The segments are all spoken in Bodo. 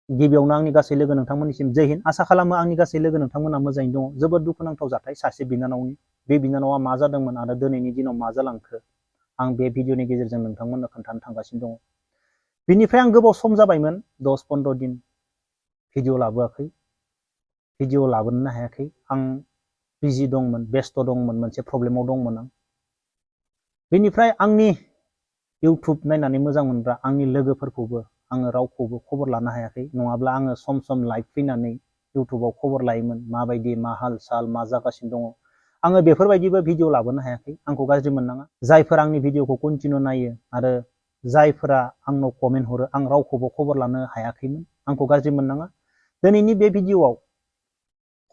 गिबियावनो आंनि गासै लोगो नोंथांमोननिसिम जय हिन्द। आसा खालामो आंनि गासै लोगो नोंथांमोना मोजाङैनो दङ। जोबोद दुखुनांथाव जाथाय सासे बिनानावनि। बे बिनानावा मा जादोंमोन आरो दिनैनि दिनाव मा जालांखो आं बे भिडिअनि गेजेरजों नोंथांमोननो खोन्थानो थांगासिनो दङ। बिनिफ्राय आं गोबाव सम जाबायमोन 10-15 दिन भिडिअ लाबोआखै, भिडिअ लाबोनो हायाखै। आं बिजि दंमोन, बेस्थ' दंमोन, मोनसे प्रब्लेमाव दंमोन आं। बेनिफ्राय आंनि इउटुब नायनानै मोजां मोनग्रा आंनि लोगोफोरखौबो आङो रावखौबो खबर लानो हायाखै। नङाब्ला आङो सम सम लाइभ फैनानै इउटुबाव खबर लायोमोन, माबायदि, मा हाल साल, मा जागासिनो दङ। आङो बेफोरबायदिबो भिडिअ लाबोनो हायाखै, आंखौ गाज्रि मोननाङा। जायफोर आंनि भिडिअखौ कन्टिनिउ नायो आरो जायफोरा आंनाव कमेन्ट हरो, आं रावखौबो खबर लानो हायाखैमोन, आंखौ गाज्रि मोननाङा। दिनैनि बे भिडिअआव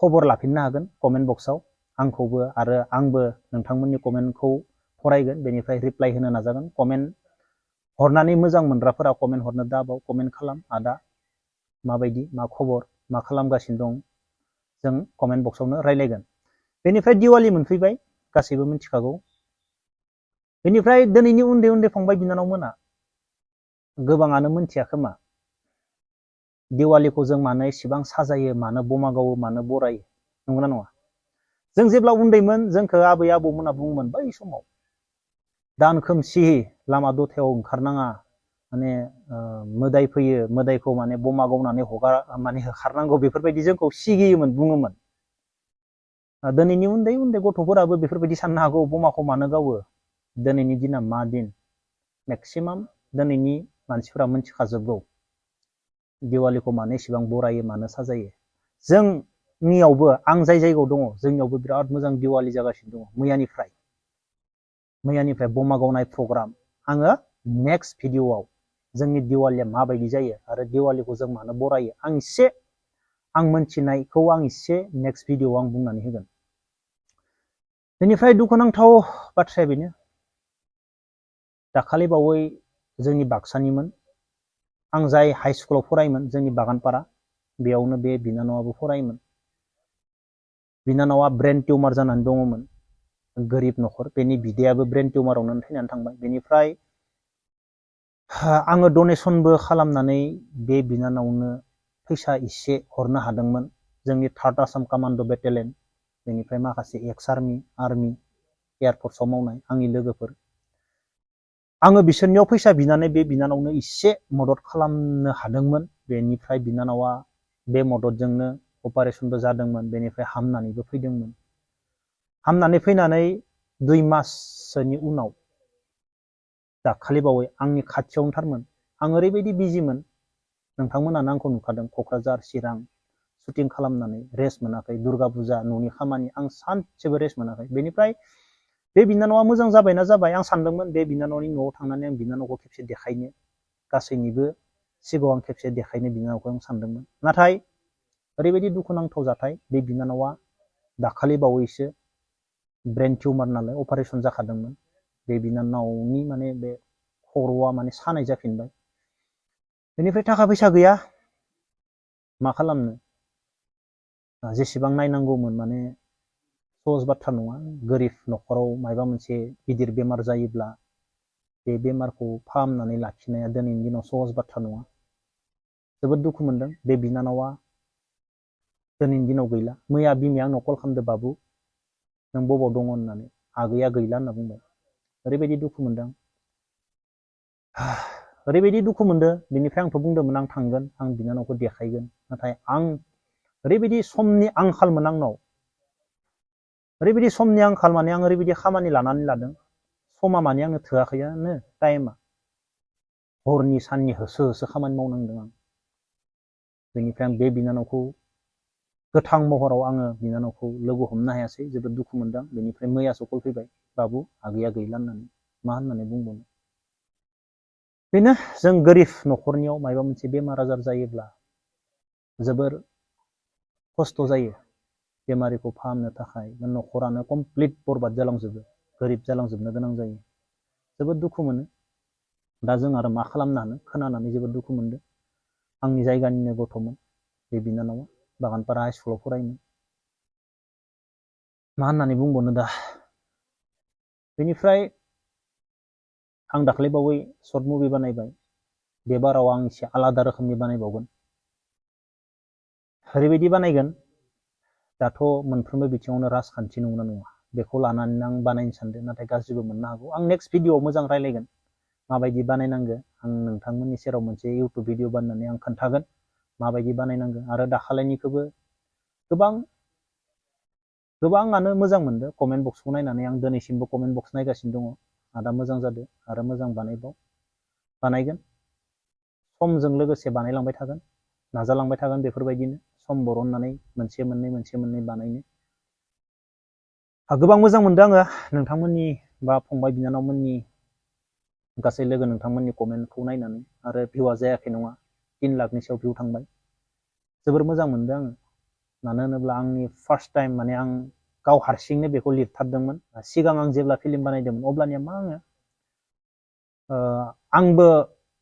खबर लाफिननो हागोन कमेन्ट बक्सआव आंखौबो, आरो आंबो नोंथांमोननि कमेन्टखौ फरायगोन, बेनिफ्राय रिप्लाइ होनो नाजागोन। कमेन्ट हरनानै मोजां मोनग्राफोरा कमेन्ट हरनो दाबाव, कमेन्ट खालाम। आदा माबायदि, मा खबर, मा खालामगासिनो दं, जों कमेन्ट बक्सआवनो रायलायगोन। बेनिफ्राय दिवालि मोनफैबाय, गासैबो मिथिखागौ। बेनिफ्राय दिनैनि उन्दै उन्दै फंबाय बिनानावमोना गोबाङानो मिथिया खोमा दिवालिखौ जों मानो एसेबां साजायो, मानो बमा गावो, मानो बरायो, नंगौना नङा? जों जेब्ला उन्दैमोन जोंखौ आबै आबौमोना बुङोमोन बै समाव, दान खोमसि लामा दथायाव ओंखारनाङा, माने मोदाय फैयो, मोदायखौ माने बमा गावनानै होखारनांगौ, बेफोरबायदि जोंखौ सिगियोमोन, बुङोमोन। दिनैनि उन्दै उन्दै गथ'फोराबो बेफोरबायदि साननो हागौ, बमाखौ मानो गावो। दिनैनि दिना मा दिन, मेक्सिमाम दिनैनि मानसिफोरा मिथिखाजोबगौ दिवालिखौ मानो एसेबां बरायो, मानो साजायो। जोंनियावबो, आं जाय जायगायाव दङ, जोंनियावबो बिराद मोजां दिवालि जागासिनो दङ। मैयानिफ्राय बमा गावनाय प्रग्राम। आङो नेक्स्ट भिडिअआव जोंनि दिवालिया माबायदि जायो आरो दिवालिखौ जों मानो बरायो, आं मोनथिनायखौ आं एसे नेक्स्ट भिडिअआव आं बुंनानै होगोन। बेनिफ्राय दुखुनांथाव बाथ्राया बेनो, दाखालि बावै जोंनि बाक्सानिमोन, आं जाय हाइ स्कुलाव फरायोमोन, जोंनि बागानपारा, बेयावनो बे बिनानावाबो फरायोमोन। बिनानावा ब्रेन टिउमार जानानै दङमोन, गोरिब न'खर। बेनि बिदायाबो ब्रेन टिउमारावनो थैनानै थांबाय। बेनिफ्राय आङो डनेसनबो खालामनानै बे बिनानावनो फैसा एसे हरनो हादोंमोन। जोंनि 3rd आसाम कामान्ड' बेटेलियन, बेनिफ्राय माखासे एक्स आर्मि, एयारफर्सआव मावनाय आंनि लोगोफोर, आङो बिसोरनियाव फैसा बिनानै बे बिनानावनो एसे मदद खालामनो हादोंमोन। बेनिफ्राय बिनानावा बे मददजोंनो अपारेशनबो जादोंमोन, बेनिफ्राय हामनानैबो फैदोंमोन। हामनानै फैनानै 2 माससोनि उनाव दाखालि बावै आंनि खाथियावनो थारमोन। आं ओरैबायदि बिजिमोन, नोंथांमोनानो आंखौ नुखादों, क'क्राझार, चिरां शुटिं खालामनानै रेस्ट मोनाखै, दुर्गा फुजा, न'नि खामानि, आं सानसेबो रेस्ट मोनाखै। बेनिफ्राय बे बिनानावा मोजां जाबायना जाबाय, आं सानदोंमोन बे बिनानावनि न'आव थांनानै आं बिनानावखौ खेबसे देखायनो, गासैनिबो सिगाङाव आं खेबसे देखायनो बिनानावखौ आं सानदोंमोन। नाथाय ओरैबायदि दुखुनांथाव जाथाय, बे बिनानावा दाखालि बावैसो ब्रेन टिउमार नालाय अपारेशन जाखादोंमोन। बे बिनानावनि माने बे खर'आ माने सानाय जाफिनबाय। बेनिफ्राय थाखा फैसा गैया, मा खालामनो, जेसेबां नायनांगौमोन, माने सहज बाथ्रा नङा। गोरिब न'खराव मायबा मोनसे गिदिर बेमार जायोब्ला बे बेमारखौ फाहामनानै लाखिनाया दिनैनि दिनाव सहज बाथ्रा नङा। जोबोद दुखु मोनदों। बे बिनानावा दिनैनि दिनाव गैला। मैया बिमाया आंनाव कल खालामदो, बाबु नों बबाव दङ होननानै, आगैया गैला होनना बुंबाय। ओरैबायदि दुखु मोनदों, ओरैबायदि दुखु मोनदों। बेनिफ्राय आंथ' बुंदोंमोन आं थांगोन, आं बिनानावखौ देखायगोन। नाथाय आं ओरैबायदि समनि आंखालमोन आंनाव, ओरैबायदि समनि आंखाल, माने आं ओरैबायदि खामानि लानानै लादों, समा माने आंनो थोआखैयानो, टाइमा। हरनि साननि होसो होसो खामानि मावनांदों आं। बेनिफ्राय आं बे बिनानावखौ गोथां महराव आङो बिनानावखौ लोगो हमनो हायासै, जोबोद दुखु मोनदों। बेनिफ्राय मैयासो कल फैबाय, बाबु आगैया गैला होननानै। मा होननानै बुंबावनो। बेनो, जों गोरिब न'खरनियाव मायबा मोनसे बेमार आजार जायोब्ला जोबोर खस्थ' जायो। बेमारिखौ फाहामनो थाखाय न'खरानो कमप्लिट बरबाद जालांजोबो, गोरिब जालांजोबनो गोनां जायो। जोबोद दुखु मोनो। दा जों आरो मा खालामनो हानो, खोनानानै जोबोद दुखु मोनदों। आंनि जायगानिनो गथ'मोन बे बिनानावा, बागानपारा हाइ स्कुलाव फरायोमोन। मा होननानै बुंबावनो दा। बेनिफ्राय आं दाख्लै बावै सर्ट मुभि बानायबाय। बे बाराव आं एसे आलादा रोखोमनि बानायबावगोन। ओरैबायदि बानायगोन दाथ' मोनफ्रोमबो बिथिङावनो राजखान्थि नंगौना नङा बेखौ लानानै आं बानायनो सानदों नाथाय गाज्रिबो मोननो हागौ आं नेक्स्ट भिडिअआव मोजां रायलायगोन माबायदि बानायनांगो आं नोंथांमोननि सेराव मोनसे इउटुब भिडिअ बानायनानै आं खोन्थागोन माबायदि बानायनांगो आरो दाखालिनिखौबो गोबाङानो मोजां मोनदों कमेन्ट बक्सखौ नायनानै आं दिनैसिमबो कमेन्ट बक्स नायगासिनो दङ आदा मोजां जादों आरो मोजां बानायगोन समजों लोगोसे बानायलांबाय थागोन नाजालांबाय थागोन बेफोरबायदिनो सम बरननानै मोनसे मोननै बानायनो गोबां मोजां मोनदों आङो नोंथांमोननि बा फंबाय बिनानावमोननि गासै लोगो नोंथांमोननि कमेन्टखौ नायनानै आरो भिउआ जायाखै नङा 3 लाखनि सायाव भिउ थांबाय जोबोर मोजां मोनदों आङो मानो होनोब्ला आंनि फार्स्ट टाइम माने आं गाव हारसिंनो बेखौ लिरथारदोंमोन सिगां आं जेब्ला फिल्म बानायदोंमोन अब्लानिया मा आङो आंबो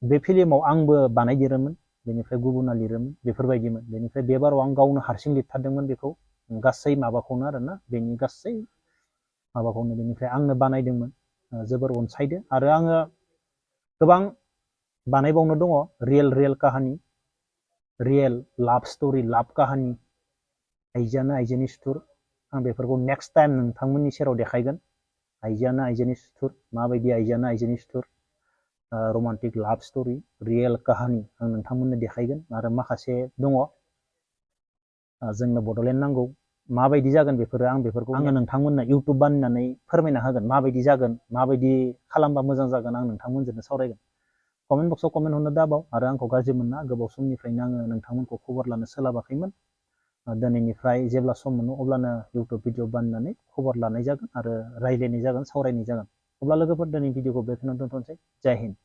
बे फिल्माव आंबो बानायदेरोमोन बेनिफ्राय गुबुना लिरोमोन बेफोरबायदिमोन बेनिफ्राय बे बाराव आं गावनो हारसिं लिरथारदोंमोन बेखौ गासै माबाखौनो आरोना बेनि गासै माबाखौनो बेनिफ्राय आंनो बानायदोंमोन जोबोर अनसायदो आरो आङो गोबां बानायबावनो दङ रियेल काहानि रियेल लाभ स्ट'रि लाभ काहानि आइजोआनो आइजोनि सुथुर आं बेफोरखौ नेक्स्ट टाइम नोंथांमोननि सेराव देखायगोन आइजोआनो आइजोनि सुथुर माबायदि आइजोआनो आइजोनि सुथुर रमान्टिक लाभ स्ट'रि रियेल काहानि आं नोंथांमोननो देखायगोन आरो माखासे दङ जोंनो बड'लेण्ड नांगौ माबायदि जागोन बेफोरो आं बेफोरखौ आङो नोंथांमोननो इउटुब बानायनानै फोरमायना होगोन माबायदि जागोन माबायदि खालामबा मोजां जागोन आं नोंथांमोनजोंनो सावरायगोन कमेन्ट बक्सआव कमेन्ट हरनो दाबाव आरो आंखौ गाज्रि मोनना गोबाव समनिफ्रायनो आङो नोंथांमोनखौ खबर लानो सोलाबाखैमोन दिनैनिफ्राय जेब्ला सम मोनो अब्लानो इउटुब भिडिअ बानायनानै खबर लानाय जागोन आरो रायज्लायनाय जागोन सावरायनाय जागोन अब्ला लोगोफोर दिनै भिडिअखौ बेखिनियावनो दोनथ'नोसै जय हिन्द